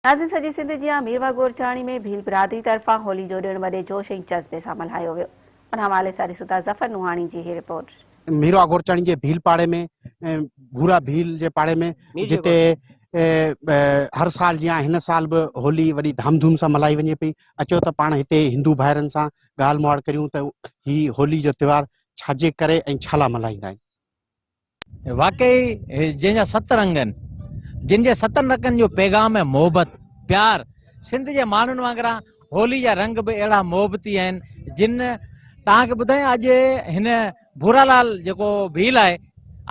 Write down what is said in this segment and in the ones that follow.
ناظرين سڄي سنڌ جيان ميرواھ گورچاڻي ۾ ڀيل برادري طرفان هولي جو ڏڻ وڏي جوش ۽ جذبي سان ملهايو ويو. ان حوالي سان ڏسون ٿا ظفر نوحاڻي جي هي رپورٽ. ميرواھ گورچاڻي جي ڀيل پاڙي ۾ ڀورا ڀيل جي پاڙي ۾ جتي هر سال جيان هن سال به هولي وڏي ڌام ڌوم سان ملهائي وڃي پئي اچو ته پاڻ هتي هندو ڀائرن سان ڳالهه مهاڙ ڪريون ته هي هولي جو تهوار ڇاجي ڪري ۽ ڇا لا ملهائيندا آهن. واقعي جنهن جا ست رنگ آهن، جن جي ستن رنگن جو پيغام آهي محبت، پيار، سنڌ جي ماڻهن وانگران هولي جا رنگ به اهڙا محبتي آهن جن توهان کي ٻڌايان اڄ هن ڀورا لال جيڪو ڀيل آهي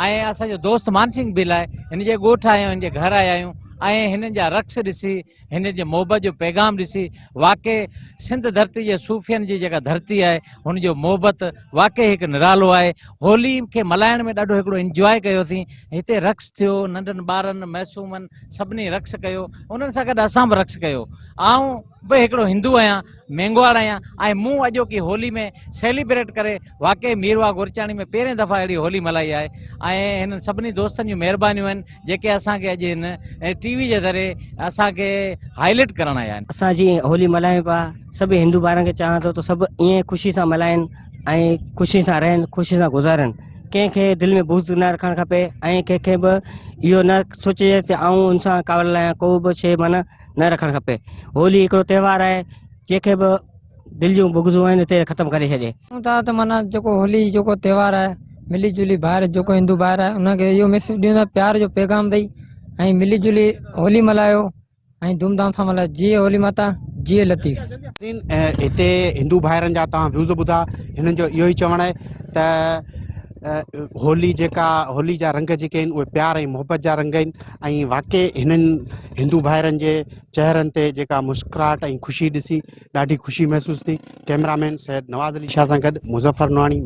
۽ اسان جو دوست مانسنگ ڀيل آهي هن جي ڳوٺ آيا آهيون هن جي گهر آيا آهيون ۽ هنن جا رقص ڏسي هن جي محبت جو پيغام ڏسي واقعي سنڌ ڌرتي جي صوفين جي جيڪا ڌرتي آهي هن جو محبت واقعي هڪ نرالو آهي هولي کي ملهائڻ ۾ ڏاڍو هڪڙو انجواء ڪيوسين هتي رقص ٿيو ننڍن ٻارن معصومن سڀني رقص ڪيو انهن سان گڏ اسان به رقص ڪيو آئون به هڪڙو هندو آهيان مينگهواڙ آهيان ۽ مون اڄوڪي هولي ۾ سيليبريٽ ڪري واقعي ميرواهه گورچاڻي ۾ پهرين دفعا اهڙي هولي ملهائي آهي ۽ هنن سڀني دوستن جون مهربانيون آهن جيڪي اسان کي اڄ هن ٽي وي جي ذريعي اسان کي هائليٽ ڪرڻ آيا آهن. اسان جيئن هولي ملهايون پيا سڀ هندو ڀائرن کي چاهيان ٿو ته سڀ ائين خوشي سان ملهائين ۽ خوشي سان رهن خوشي سان گذارن ڪنهن کي دل ۾ بغض نه رکڻ کپي ۽ ڪنهن کي به اهو نه سوچجي ته آئون ان سان ڪاوڙيل آهيان ڪو به شيء معنيٰ نه رکڻ کپي هولي هڪڙو تهوار آهي جنهن کي به دل جون بغضون آهن اتي ختم ڪري ڇڏي. چئون ٿا ته معنيٰ جيڪو هولي جيڪو تهوار آهي ملي جلي ڀائر جيڪو هندو ڀائر آهي انهن کي اهو ميسيج ڏيون ٿا پيار جو پيغام ڏئي ۽ ملي جلي هولي ملهايو ۽ ڌوم ڌام سان ملهايو جيئي هولي ماتا جيئي لطيف. هتي هندو ڀائرن جا توهان ويوز ٻڌا هنن جو اهو ئي چوڻ آهي ته هولي جيڪا هولي جا رنگ جيڪي آهن اهي پيار ۽ محبت جا رنگ آهن ۽ واقعي هنن هندو ڀائرن جي چهرن تي جيڪا مسڪراهٽ ۽ خوشي ڏسي ڏاڍي خوشي محسوس ٿي. ڪئميرا مين سيد نواز علي شاهه سان گڏ مظفر نوحاڻي.